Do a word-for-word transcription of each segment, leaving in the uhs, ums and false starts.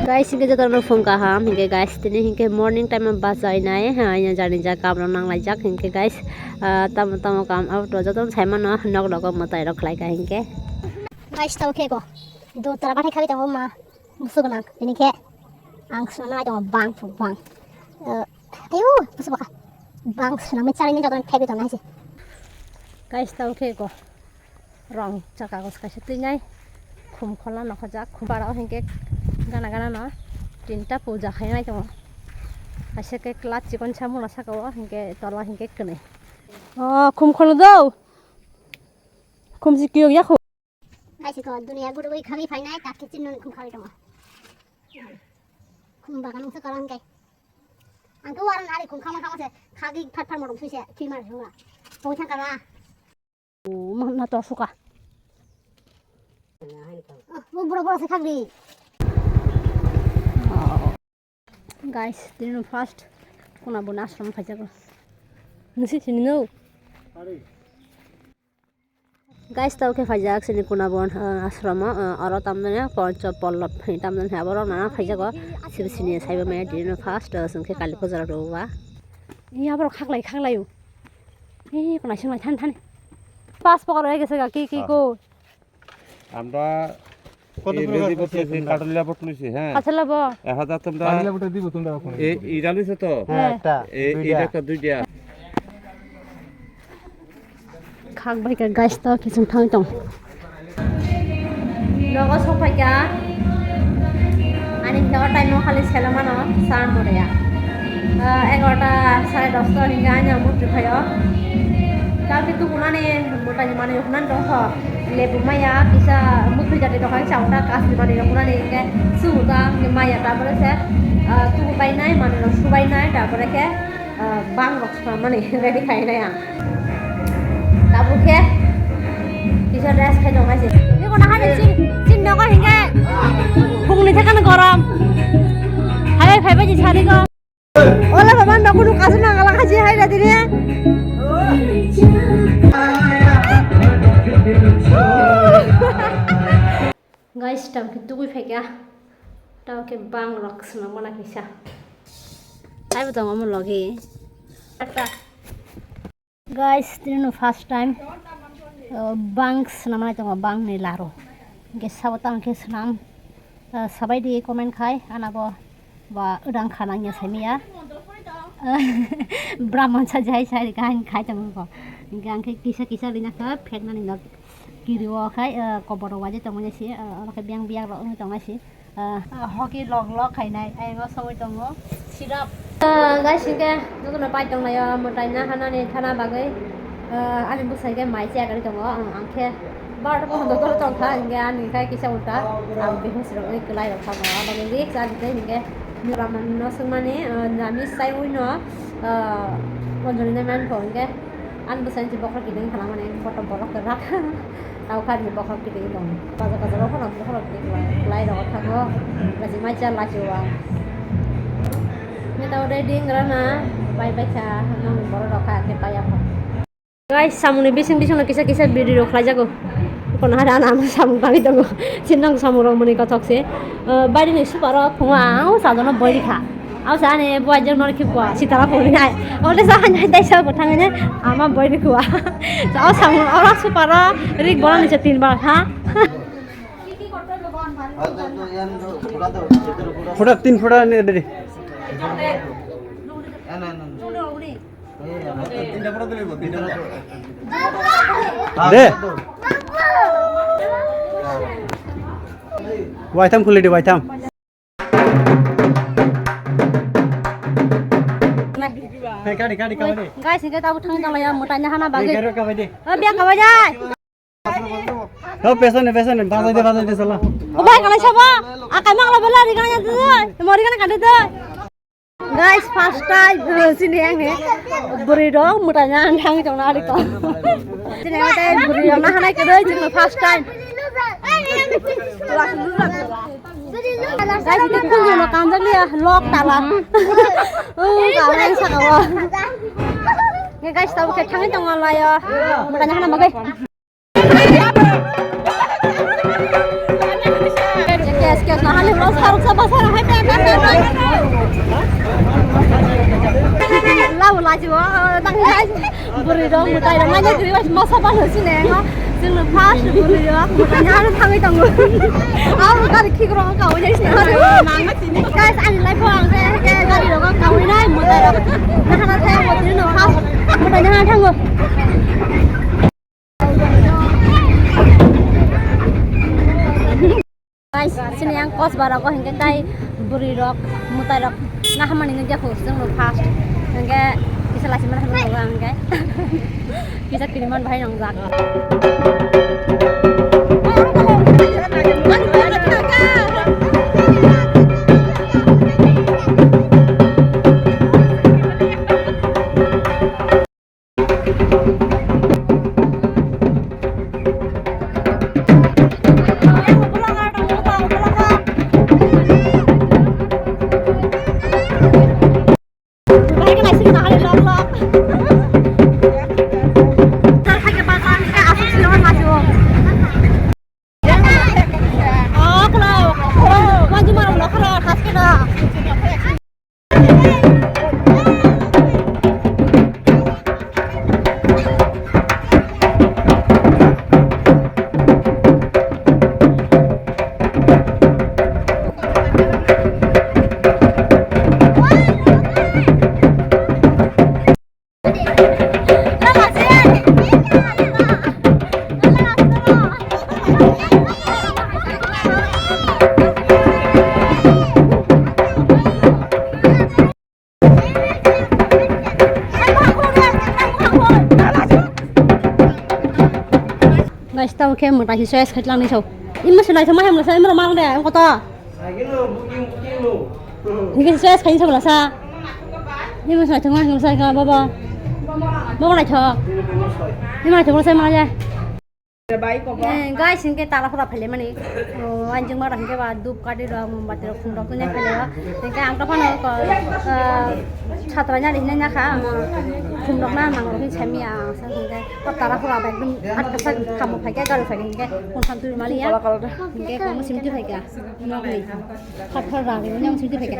Guys, hinkhe jotono phung kaham, hinkhe guys, tini hinkhe morning time o bachai nai, ha, ya jani ja kam rok nang laijak, hinkhe guys, ah, tamo tamo kam, abo to jotono sai mano, nok rogo mwtai rok khlai kha hinkhe. Guys, tamo khe ko, do tara bathai khabi tongo ma, busu gwnang, tini khe ang swnam nai tongo bang, bang. Eh, ayo, busu baka, bang swnam chari ni jotono khabi tongo hai se. Guys, tamo khe ko. Rong chakagos kaisa twinai khum khwlna nokhorjak, khum barao hinkhe gana gana no tinta puja khainai tongo. Kaisa khe kwlak chikon samung rok saka o, hinkhe tola hinkhe kwnwi. O khum khwlwdo, khum si kiyok ya khum. Kaisa ko duniya gurugwi khagwi phainai, tak khe chini khum khagwi tongo. Khum bagan wngsa kalang khe. Ang khe waran ari khum khama khama se khagwi phat phat motom sui se twi mar hwnga. Poi thang kama. Oh, ma, ma to suka. Oh, bo bro bro se khagdi. Guys, tini no first kuna bo ashram phaijago. Nisi sini no. Guys, tau khe phaijak sini kuna bo, ah, ashram o, ah, oro tamjani poncho pollab tamjani abo rok nana phaijago. Sini sini saibo maya tini no first, ah, sengkhe kali puja rok rwba. Iya abo rok khaklai khaklai o. Ee, kuna sing lai thani thani. Pas pokor oi gese ga ki ki ko. আমরা কত এই প্রকার লেবু বটলুইছি, কাঠের লেবু বটলুইছি, হ্যাঁ। কাঠের লেবু? এক হাজার তোমরা কাঠের লেবুটা দিব তোমরা এখন। এই ইরা লইছো তো? হ্যাঁ, একটা, এই, দুইটা। এটা একটা দুইটা। Khak bai kha guys, to kisung thang tong. Nogo sophai kha. Ani khe o time o khali selamano san boreya. Ah, egarota sare dosta hinga ani murti phaio. Kalki tukunani mutani mani hunan dongkho. Lebu maya kisa mukri jati dokhai chawta kasni mani dokhunani ke suta maya tabore se, ah, tuku bai nai mani rok subai nai tabore ke, ah, bang rok swnamani ready khai nai ang. Tabuk khe kisa rest khai dong hai se. Ni kono hai chin chin nogo hinge phungni thekano gorom. Hai phai bai ni sari go. Ola baba, nokunu kasu nangala khaji hai ra dini. Guys, tamo khe tugui phaikha. Tamo khe bang rok swnam mana kisa. Taibo tongo omo logi. Guys, tini no first time, uh, bang swnamnai tongo, bang ni laru. Hingke sabo tang khe swnam, uh, sabai di comment khai, ana bo ba udang khanang ya saimiya. Brahman sa jai sai ka khai tongo ko. Hingke ang khe kisa kisa bina kha phek nani nok kiri o khai, uh, kobor o waje tongo ya si, uh, oro khe biang biang rok wng tongo si. Ah, hoki lok lok khainai, ayang o sogwi tongo, sirap. Ah, guys, hingke jotono pai tonglaio, mwtai na hanani thana bagwi. Ah, ani bwsai khe mai chaya gari tongo, ang, ang khe barota pono dotolo tongkha, hingke ani khai kisa ulta, ang bihus rok ni kwlai rok tamo, aboni risk ani tei hingke Ramano swngmani, ah, nami sai ui no, ah, Anjali nai man kho hingke. Ani bwsai se bokhorok kiting khalamani, kotor borok kwrak. Tau kha ni bokhorok kiting tong. Kaja kaja rok phano bokhorok kiting lai, lai rok thango. Kaji mai cha lai chuwa. Ni tau ready ngrana, bai bai cha, nang borok rok kha khe pai apha. Guys, samung ni bising bising no kisa kisa video rok khlai jago. Kono hada na samung bai tongo. Sinang samung rok mani kothok se. Eh, bari ni super rok phunga, ang sa jono boi kha. Aw sa ani buai jeng nor khip kwa, sitara pori nai. Ole sa han hai dai sa ko thang ne, ama boi ni kwa. Sa aw sa mo ora su para, rik bola ni se tin bar ha. Photo tin photo ne de. De. Waitham khuli de waitham. Guys, hingke tabuk thang tong ya, mwtai na hana bagwi. O, biya kabai jai. Ho, pesone, pesone, bazai de, bazai de, sala. O, bai, kalai sabo. A, kai ma kalai bela, ri kana jai. Mori kana kandi de. Guys, first time, eh, sini yang ni. Bwrwi rok mwtai na hana thang tong na ari ko. Sini ang tai bwrwi rok na hana kede, sini first time. Guys, ini pun cuma kanjak liya, lok tala. Oh, kawai saka wa. Nge guys, tau ke thangi tong layo. Mutanya hana magai. Kes, kes, na hali Labo lajibo, tangni lai. Bwrwi rok mwtai rok manya kwrwi bai masa bang sini. Chwngno first bwrwi rok mwtai nang thangwi tongo. Abo gari khik rok kawi nai sini. Guys, ani life o ang khe, khe gari rok kawi nai mwtai rok. Nahana thai mo tini no first mwtai nahana thango. Guys, chini yang kos bara ko hingke tai bwrwi rok, mwtai rok nahamani nugya kho chwngno first. Hingke kisa lachimani hamya rok hingke kisa kiriman bahai nongjak. Guys, tamo khe mwtai si choice khai tlang ni sao. Imo se naithok ma hem lasa, imo rok ma rang de, ang koto. Hingke se choice khai sao lasa. Imo se naithok ma hem lasa, baba. Baba naithok. Imo naithok lasa ma ya. Eh, guys, hingke tala phura phaile mani. Oh, anjing ma rang ke ba dup kadi rok, mombati rok, khum rok, kunya phaile ba. Hingke ang to phano ko, eh, chatra nya rihna nya kha, ang khum rok na nang rok hin sami ang sa hingke. Ko tala phura ba ekdom atka sa kamo phaikha, garu phaikha hingke. Kon khan twi mali ya. Hingke ko musim twi phaikha. Nokni. Khathar rang ni yang sidi phaikha.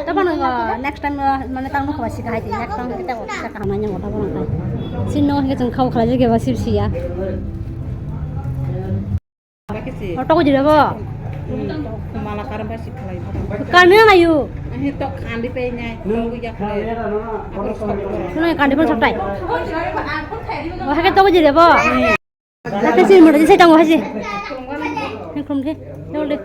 Tabano next time mane tang nokha sika hai next time kita ko saka hamai nyang tabano kai. Sin no hingke chwng khau khlai jage ba sip siya. Oto ko jira bo. Mala karam ba sik khlai. Karne na yu. Ahi to khandi pe nyai. Suno kandi pon saktai. Wahake to ko jira bo. Lata sini mura sini tango haji. Yang krum ke. Yang udah.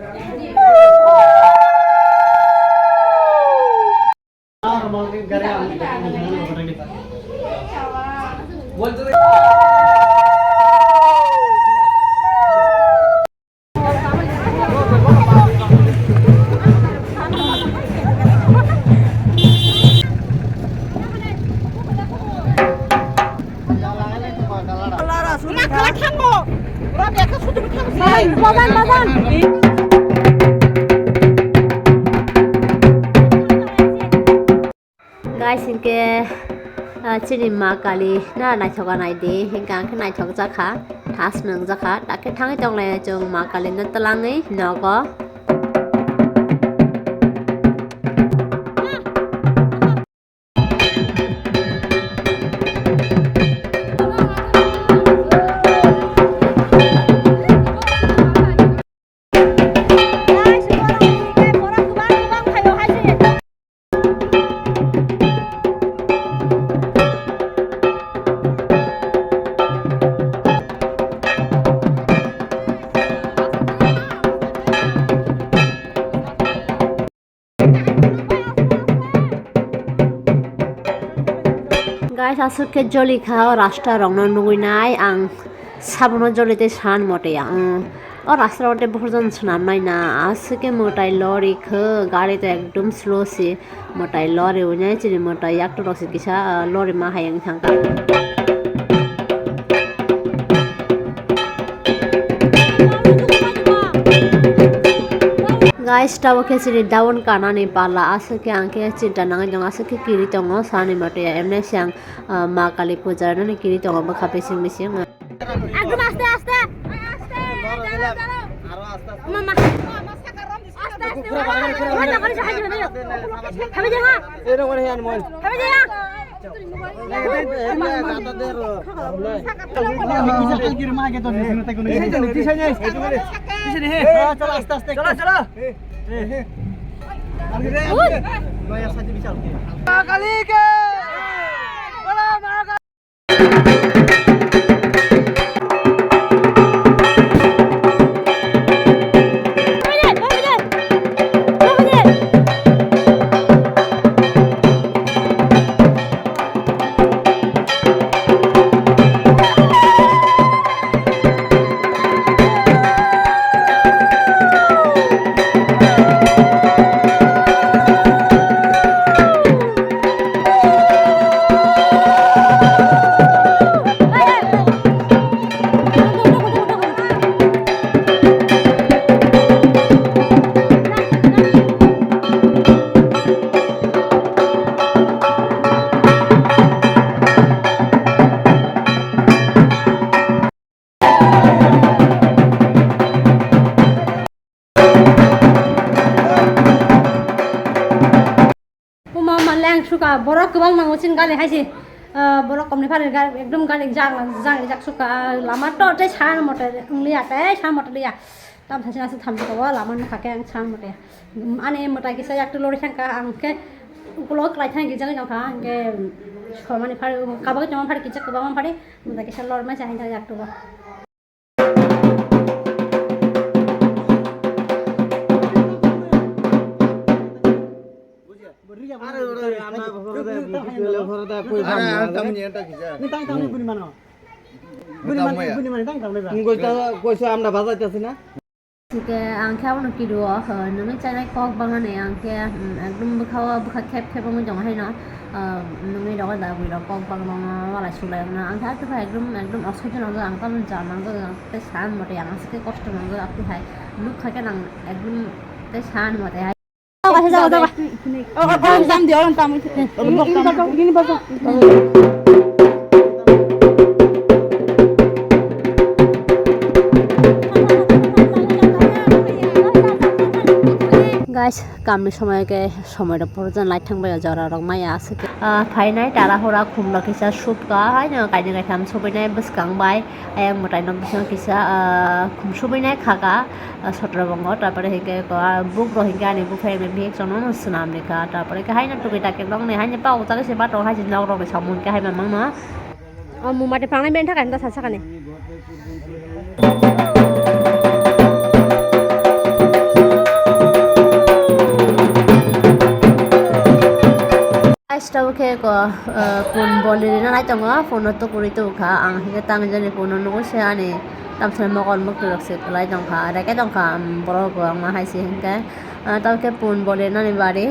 Guys, hingke, ah, chini ma kali na naithoka naidi, hingke ang khe naithok jakha, thas nung jakha, dakhe thangwi tonglai chwng ma kali no twlangwi nogo. Guys, aswk khe joli kha o rasta rok no nugwi nai ang, sabono joli tei san mote ya. O rasta rok tei bokhorjan swnam nai na, aswk khe mwtai lori khe gari to ekdom slow se, mwtai lori wngnai chini mwtai yakto rok se kisa lori ma hai wng thang kha. Guys, tabuk khe chini daun kanani pala, aswk khe ang khe chinta nangwi tongo, aswk khe kiri tongo sani mote ya, emne se ang, ah, ma kali puja nani kiri tongo bwkha bising bising. Ekdom aste aste. Aste, daro, daro. Mama. Aste, aste. Mama, mama, mama, mama, mama. Habi jaha. Habi jaha. Chalo, chalo. Puma ma leng suka borok kwbang nango chin gari hai se, ah, borok komni phari gari ekdom gari jang jang jak suka lama to tei sa mote wngya tei sa mote liya. Tam thasi nasi tham suka o lama nokha ke ang sa mote. Ani mwtai kisa yak tu lori thangka ang ke ukulok lai thang gijang jang kha ang ke somani phari kabak jama phari kisa kwbang phari mwtai kisa lor ma sa hai yak tu. Are, ore, ana, bhoro de, bhoro de, koi. Are, are, tamni eta kisa. Ni tang tang ni buni mano. Buni mano, buni mano, tang tang ni ba. Koi ta, koi so amra bazai ta sina. Ke ang khe abono kidu o, nungwi chainai kok bangani ang khe, mm, ekdom bwkha o bwkha khep khep wngwi tongo haino, ah, nungwi rogo da bwrwi rok kok bangma wala sulai wngna ang khe atwkha ekdom, ekdom oksai nangkha ang tamoni ja nangkha tei san mote ang aswk khe kosto nangkha atwkha nuk kha khe nang ekdom tei san mote hai. Jaga, jaga, jaga. Oh, oh, oh, jam di, orang tamu itu. Ini, ini baca, ini baca. Guys, kamni somoy ke somoy rok poro jan light thang bai jora rok maya aswk. Ah, phainai tara hora khumla kisa subka haino kaini kaitham subinai bwskang bai. Ayang mwtai nok bisingo kisa, ah, khum subinai khaka, ah, sotro bongo, tarpore hinkhe ko, ah, buk rok hinkhe ani buphai rok ni bihik chwng no swnam rikha, tarpore khe haino tugui ta khe nokni haino pa ujagui se bathang hai se nok rok ni samung khe hai mamang no. O mumati phangnai bini thaka hinta sa sakani. Guys, tabuk khe ko, eh, phone boli rina nai tongo, phone no tukurui tubu kha. Ang hinkhe tang jani phone no nugui se ani tamsai mokol muktwi rok se kwlai tong kha, reke tong kha, um, borok bo ang ma hai se hinkhe, eh, tabuk khe phone boli rina ni bari.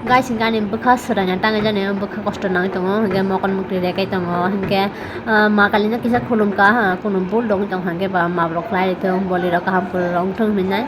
Guys, hinkhe ani bwkha swraina tangwi jani bwkha kosto nangwi tongo, hinkhe mokol muktwi rekai tongo, hinkhe, ah, ma kalino kisa khulumkha, ah, kunu bul dongwi tongkha, hinkhe ba mabrok khlai rithwng, bolirok kaham kwrwirok wngthwng hinwi nai.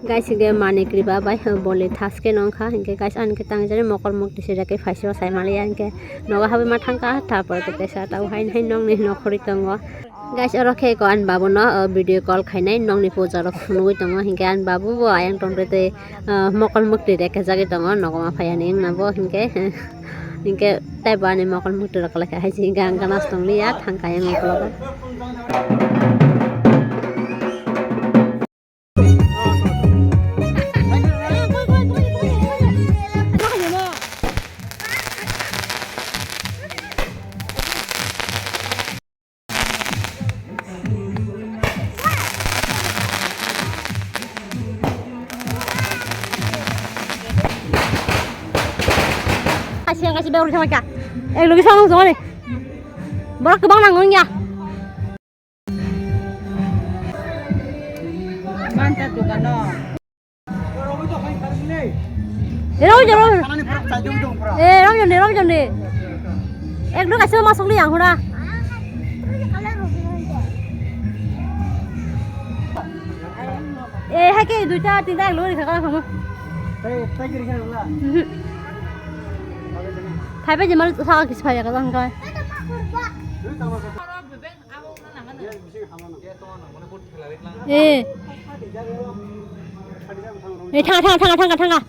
Guys, hinkhe mani kriba bai boli thaske nongkha, hinkhe guys, ani khe tangjani mokol mukti sijak khe phaisio sai maliya, hinkhe nogo habwi ma thangkha, tarpore khe tesa tau haino hai nongni nokhorwi tongo. Guys, oro khe ko ani babuno, uh, video call khainai nongni puja rok phunugwi tongo, hinkhe ani babu bo ayang tongtwi tei, uh, mokol mukti rek khe jagwi tongo, nogo ma phaiya ni wngna bo hinkhe, Hinkhe tei bo ani mokol muitu rok kwlai kha hai se hinkhe ang gana se tong liya thang kha yang ukologo. Kaisa kaisa bag rwkha kha. Ek logi samung jongani. Borok kwbang nango wngya. Manta dukano. Rong jong, rong jong. Eh, rong jong de, rong jong de. Ek dok aso masuk ni yang hura. Eh, hai ke duita tinta ek lori khakala khamu. Phai phai jemal saka kis phai ka jang kai. Eh. Eh, thanga, thanga, thanga, thanga, thanga.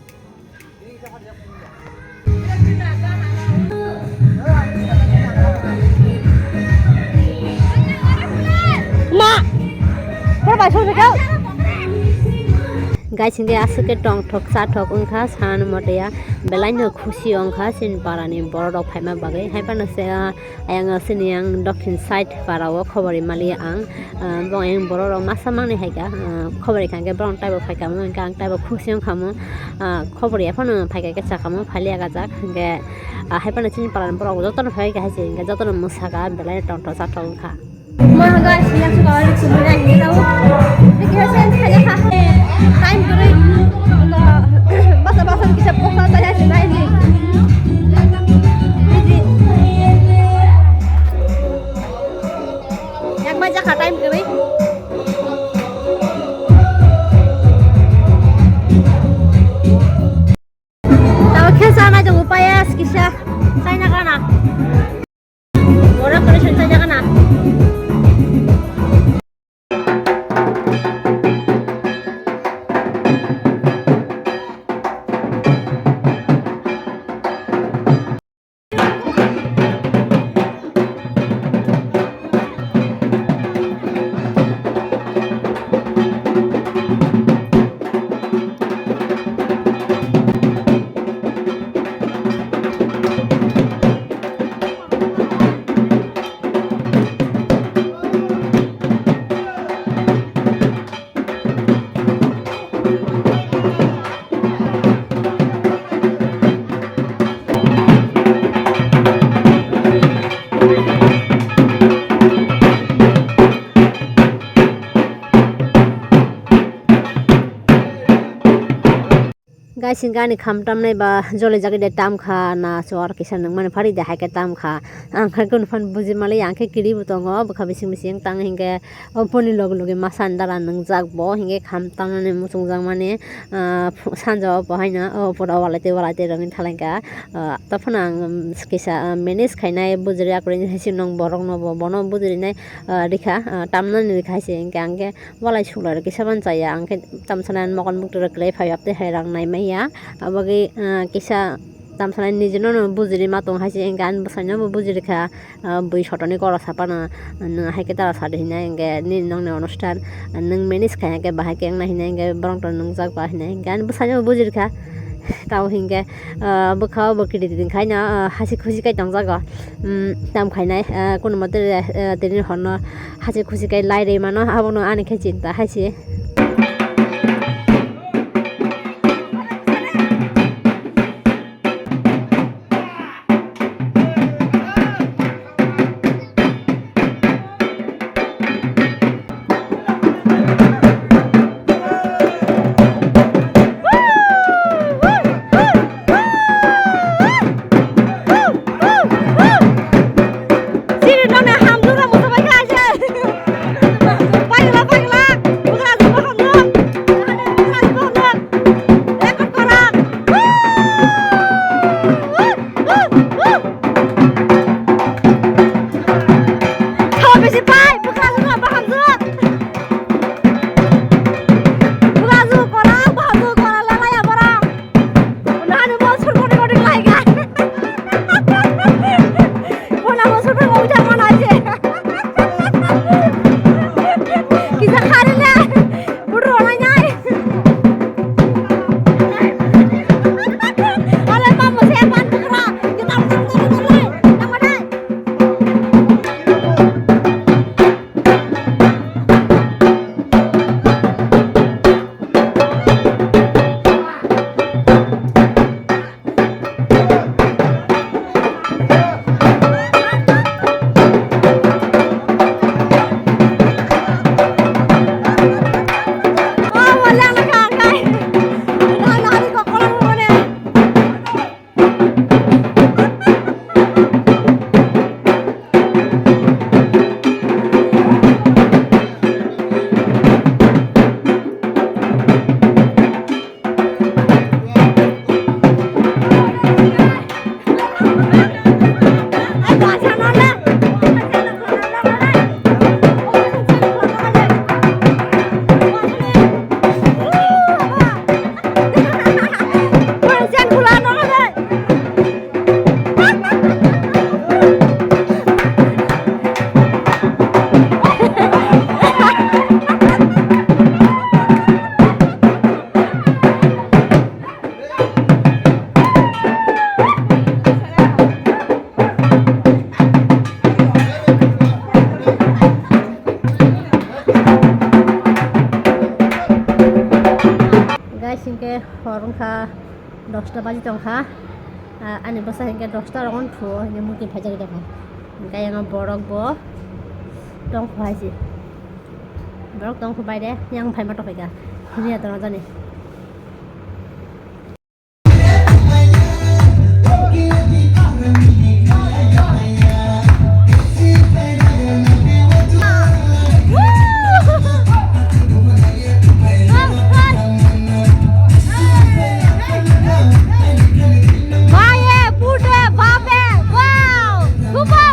Ma. Boro bai song kau. Guys, hinkhe aswk khe tongthok chathok wngkha, san motoya belai no khusi wngkha chini para ni borok rok phaima bagwi. Hai phano se, ah, ayang sini yang dokhin side para o khobor rimali ang. Ah, bo ayang borok rok masa mangni hai kha, ah, khobor rikha hinkhe borok taibo phai kha, hinkhe ang taibo khusi wngkha mo. Ah, khobor ya phano phai kha khe sakha mo, phali ya kajak hinkhe, ah, hai phano chini para ni borok jotono phai kha hai se hinkhe jotono mwsa kha belai tongthok chathok wngkha. Mo haga sini aku bawa lucu murah ini tahu. Ini kira saya saya kah? Time kiri. Basa basa bisa pokok saya sini ini. Ini. Yang banyak kah time kiri? Tahu kisah aja upaya kisah. Saya nak anak. Borok kwrwi songchajak na. Guys, hinkhe ani kham tamnai ba joli jagwi de tam kha na, chuwar kisa nungmani phari de hai khe tam kha. Ang khe kunu phan buji mali, ang khe kiri bo tongo, bwkha bising bising tang hinkhe o boni loge loge masa ni dara nungjak bo, hinkhe kham tamnani muchungjak mani, ah, phu-, sanja o bo haino o pura walai tei walai tei rwngwi thalaikha. Ah, tophano ang, um, kisa, ah, manage khainai bujiri akwrwini hai se nung borokno bo, bono bujirinai, ah, rikha, ah, tamnani rikha hai se hinkhe ang khe walai suklai rok kisa ban chaya, ang khe tamsana mokol mukti rok kwlai phai, apte hai rang nai maya. Abagwi, ah, kisa tamsana nijino no bujiri ma tong hai se, hinkhe ani bwsaino bo bujiri kha, ah, bui sotoni koro sapano, nwng hai khe dara sadi hinai, hinkhe nini nokni onusthan, nwng manage khai hinkhe bahai khe wngna hinai, hinkhe borok to nungjak ba hinai, hinkhe ani bwsaino bo bujiri kha. Tamo hinkhe, ah, bwkha o bo kiri tini khai no, ah, hasi khusi khai tongjago. Um, tam khainai, ah, kunumote, ah, tini horno hasi khusi khai lai rwi mano, abono ani khe chinta hai se. Siri nokni hamjwkno muchungbai kha se. Pagla, pagla. Bugra jwk bo hamjwk. Bugra jwk bo hamjwk. Record kora. Thawa bisi pai, bugra jwk bo hamjwk. Bugra jwk kora, bugra jwk kora, lalai abora. Nani mo sur kori kori laiga. Hor wngkha dosta baji tongkha. Ah, ani bwsa hinkhe dosta rogon thuo hinkhe muti phaijak tongkha. Hinkhe ayang borok bo tongkho hai se. Borok tongkho bai de, yang phaima tongkha. Hini ya tongna jani. Maye, pute, bape, wow! Super!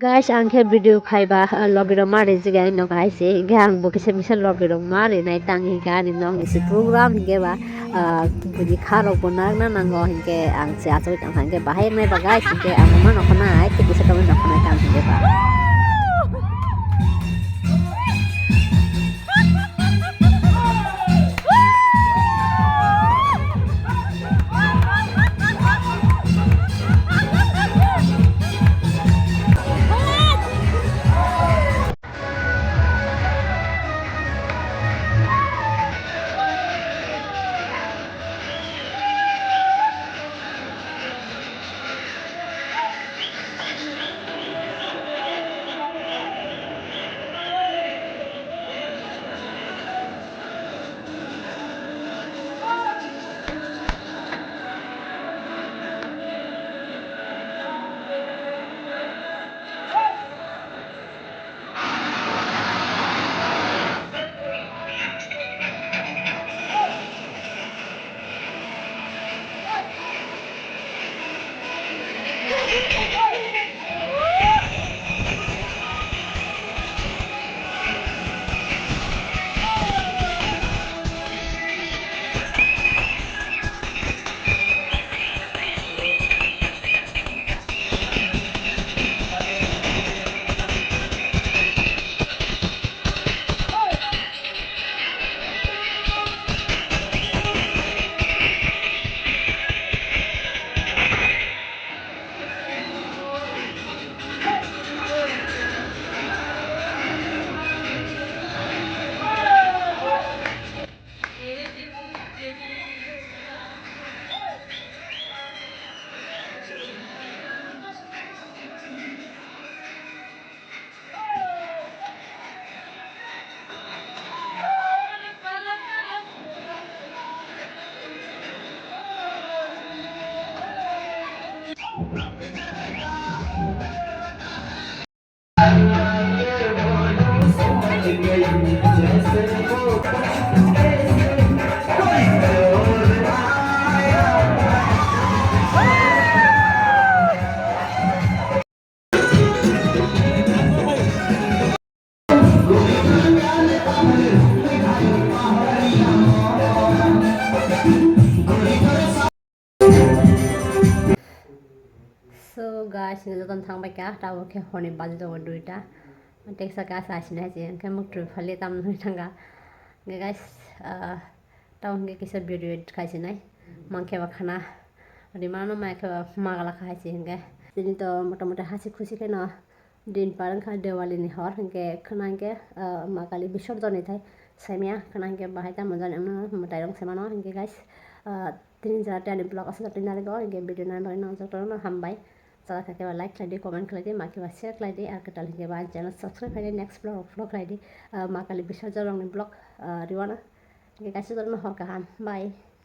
Guys, ang khe video khaiba, ah, logi rok ma rijak ya, no guys, eh, hinkhe ang bo kisa misa logi rok ma rinai tang hinkhe ani nok ni se program hinkhe ba, ah, buini kha rok bo nak na nango hinkhe ang se achuk tang hinkhe bahai wngnai ba guys, hinkhe ang ma nokho nai, tei kisa tongwi nokho nai tang hinkhe ba. So guys, ni joton thang bai kha, tabuk khe horni baji tongo duita. Teksa khe asa asinai se, hwnkhe muk twi phali tam nui thanga. Hwnkhe guys, ah, tabuk hwnkhe kisa video edit khai sinai. Mankhe ba khana rimano, mankhe ba magala khai se hwnkhe. Tini to mota moti hasi khusi kheno din par wngkha Diwali ni hor, hwnkhe khna hwnkhe, ah, ma Kali Bisorjon ni thai saimya, khna hwnkhe bahai tamo jani wngno mwtai rok se mano. Hwnkhe guys, ah, tini jora tei ani vlog aswk tini narwgo, hwnkhe video nai bagwi no jotono hambai. Chana kha khe ba like khlai di, comment khlai di, ma khe ba share khlai di, ar kwtal hwnkhe ba ani channel subscribe khlai di, next vlog upload khlai di, ah, ma Kali Bisorjon rok ni vlog, ah, riwana. Hwnkhe kaisa jotono hor kaham, bye.